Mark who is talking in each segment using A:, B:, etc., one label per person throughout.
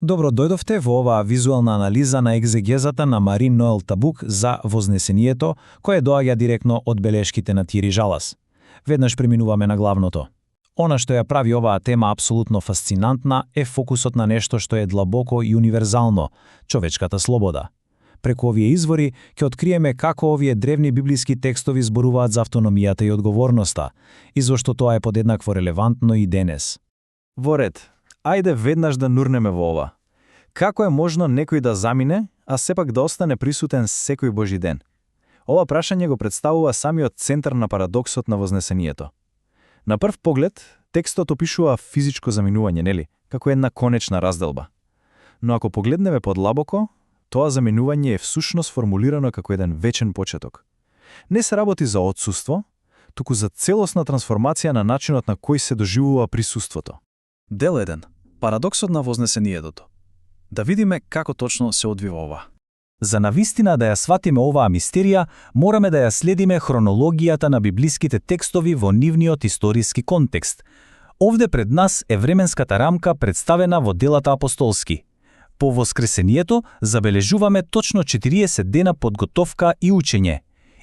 A: Добро дојдовте во оваа визуелна анализа на екзегезата на Марин Ноел Табук за Вознесението, кое доаѓа директно од белешките на Тири Жалас. Веднаш преминуваме на главното. Она што ја прави оваа тема апсолутно фасцинантна е фокусот на нешто што е длабоко и универзално – човечката слобода. Преку овие извори ќе откриеме како овие древни библиски текстови зборуваат за автономијата и одговорноста, и зошто тоа е подеднакво релевантно и денес.
B: Во ред, ајде веднаш да нурнеме во ова. Како е можно некој да замине, а сепак да остане присутен секој Божи ден? Ова прашање го представува самиот центар на парадоксот на Вознесението. На прв поглед, текстот опишува физичко заминување, нели, како една конечна разделба. Но ако погледнеме подлабоко, тоа заминување е всушност формулирано како еден вечен почеток. Не се работи за отсуство, туку за целосна трансформација на начинот на кој се доживува присуството.
C: Дел 1. Парадоксот на Вознесението. Да видиме како точно се одвива ова.
A: За навистина да ја сватиме оваа мистерија, мораме да ја следиме хронологијата на библиските текстови во нивниот историски контекст. Овде пред нас е временската рамка представена во делата апостолски. По Воскресението забележуваме точно 40 дена подготовка и учење.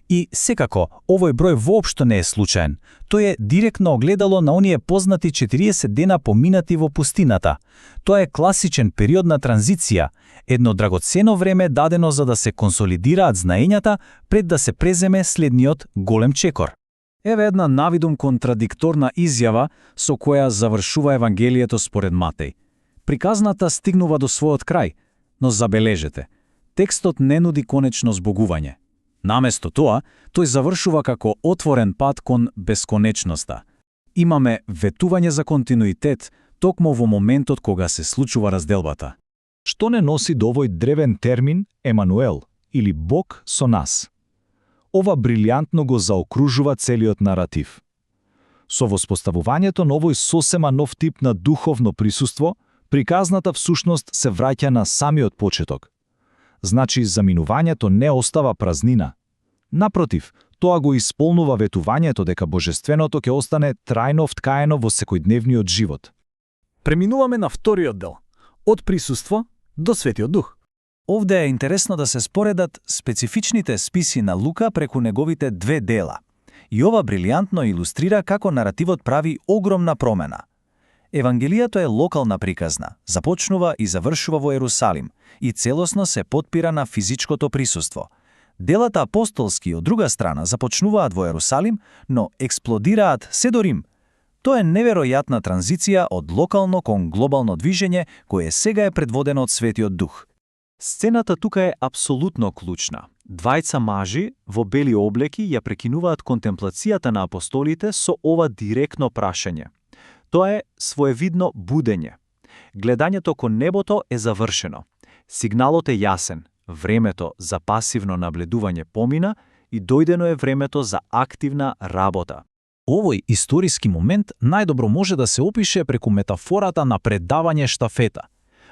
A: И секако, овој број воопшто не е случаен. Тој е директно огледало на оние познати 40 дена поминати во пустината. Тоа е класичен период на транзиција, едно драгоцено време дадено за да се консолидираат знаењата пред да се преземе следниот голем чекор.
C: Еве една навидум контрадикторна изјава со која завршува Евангелието според Матеј. Приказната стигнува до својот крај, но забележете, текстот не нуди конечно збогување. Наместо тоа, тој завршува како отворен пат кон бесконечноста. Имаме ветување за континуитет токму во моментот кога се случува разделбата.
D: Што не носи до овој древен термин Емануел, или Бог со нас? Ова брилјантно го заокружува целиот наратив. Со воспоставувањето на овој сосема нов тип на духовно присуство, приказната всушност се враќа на самиот почеток. Значи, заминувањето не остава празнина. Напротив, тоа го исполнува ветувањето дека Божественото ќе остане трајно вткаено во секојдневниот живот.
C: Преминуваме на вториот дел. Од присуство до Светиот Дух.
A: Овде е интересно да се споредат специфичните списи на Лука преку неговите две дела. И ова брилјантно илустрира како наративот прави огромна промена. Евангелијето е локална приказна, започнува и завршува во Ерусалим и целосно се потпира на физичкото присуство. Делата апостолски, од друга страна, започнуваат во Ерусалим, но експлодираат се до Рим. Тоа е неверојатна транзиција од локално кон глобално движење, кое сега е предводено од Светиот Дух.
B: Сцената тука е апсолутно клучна. Двајца мажи во бели облеки ја прекинуваат контемплацијата на апостолите со ова директно прашање. Тоа е своевидно будење. Гледањето кон небото е завршено. Сигналот е јасен. Времето за пасивно набледување помина и дојдено е времето за активна работа.
C: Овој историски момент најдобро може да се опише преку метафората на предавање штафета.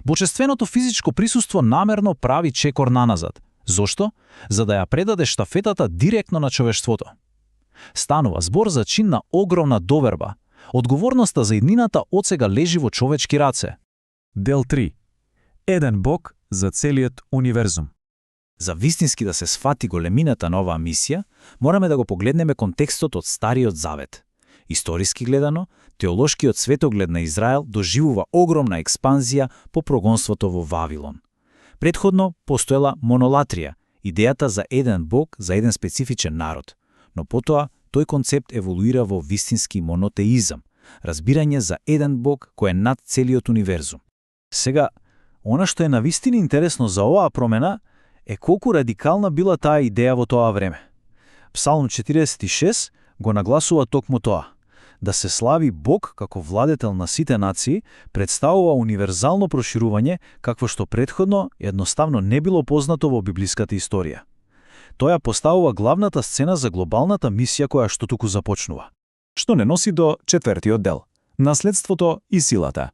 C: Божественото физичко присуство намерно прави чекор наназад. Зошто? За да ја предаде штафетата директно на човештвото. Станува збор за чин на огромна доверба. Одговорноста за иднината отсега лежи во човечки раце.
E: Дел 3. Еден Бог за целиот универзум.
A: За вистински да се сфати големината на оваа мисија, мораме да го погледнеме контекстот од Стариот Завет. Историски гледано, теолошкиот светоглед на Израел доживува огромна експанзија по прогонството во Вавилон. Предходно постоела монолатрија, идејата за еден Бог за еден специфичен народ, но потоа тој концепт еволуира во вистински монотеизам, разбирање за еден Бог кој е над целиот универзум.
C: Сега, она што е навистина интересно за оваа промена е колку радикална била таа идеја во тоа време. Псалм 46 го нагласува токму тоа. Да се слави Бог како владетел на сите нации представува универзално проширување какво што предходно едноставно не било познато во библиската историја. Тоа поставува главната сцена за глобалната мисија која што туку започнува.
E: Што не носи до четвртиот дел. Наследството и силата.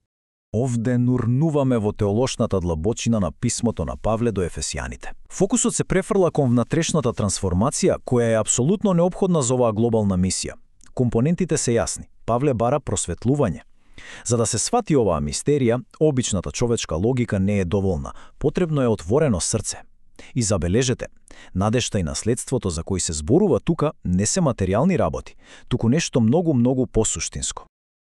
F: Овде нурнуваме во теолошната длабочина на писмото на Павле до Ефесијаните. Фокусот се префрла кон внатрешната трансформација, која е апсолутно неопходна за оваа глобална мисија. Компонентите се јасни. Павле бара просветлување. За да се свати оваа мистерија, обичната човечка логика не е доволна, потребно е отворено срце. И забележете, надежта и наследството за кои се зборува тука не се материјални работи, туку нешто многу посуштинско.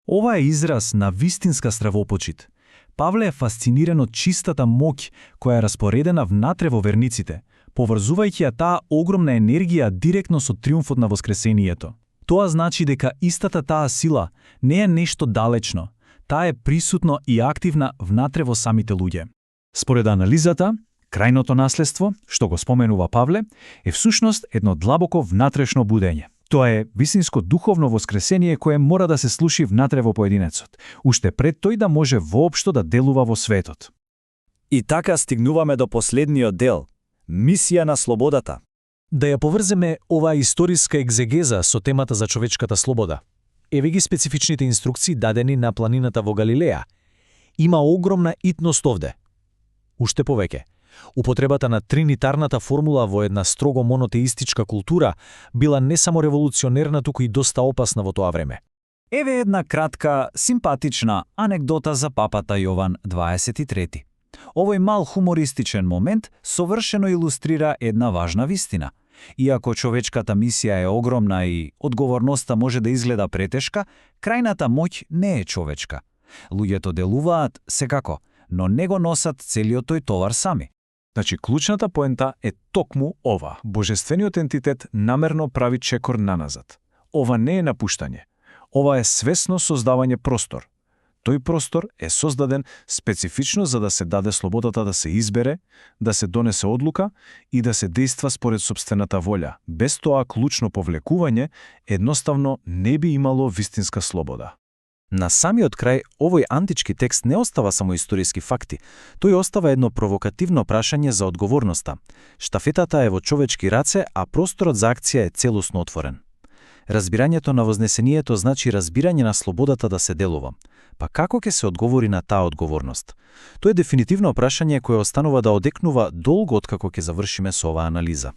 C: Ова е израз на вистинска стравопочит. Павле е фасциниран од чистата моќ која е распоредена внатре во верниците, поврзувајќи ја таа огромна енергија директно со триумфот на воскресението. Тоа значи дека истата таа сила не е нешто далечно, таа е присутно и активна внатре во самите луѓе. Според анализата, крајното наследство, што го споменува Павле, е всушност едно длабоко внатрешно будење. Тоа е вистинско духовно воскресение кое мора да се слуши внатре во поединецот, уште пред тој да може воопшто да делува во светот.
B: И така стигнуваме до последниот дел – мисија на слободата.
A: Да ја поврземе оваа историска екзегеза со темата за човечката слобода. Еве ги специфичните инструкции дадени на планината во Галилеја. Има огромна итност овде. Уште повеќе, употребата на тринитарната формула во една строго монотеистичка култура била не само револуционерна, туку и доста опасна во тоа време.
B: Еве една кратка, симпатична анекдота за папата Јован 23. Овој мал хумористичен момент совршено илустрира една важна вистина. Иако човечката мисија е огромна и одговорноста може да изгледа претешка, крајната моќ не е човечка. Луѓето делуваат секако, но не го носат целиот тој товар сами.
C: Значи, клучната поента е токму ова. Божествениот ентитет намерно прави чекор наназад. Ова не е напуштање. Ова е свесно создавање простор. Тој простор е создаден специфично за да се даде слободата да се избере, да се донесе одлука и да се дејства според сопствената волја. Без тоа клучно повлекување едноставно не би имало вистинска слобода.
A: На самиот крај, овој антички текст не остава само историски факти, тој остава едно провокативно прашање за одговорноста. Штафетата е во човечки раце, а просторот за акција е целосно отворен. Разбирањето на вознесението значи разбирање на слободата да се делува. Па како ќе се одговори на таа одговорност? Тоа е дефинитивно прашање кое останува да одекнува долго откако ќе завршиме со оваа анализа.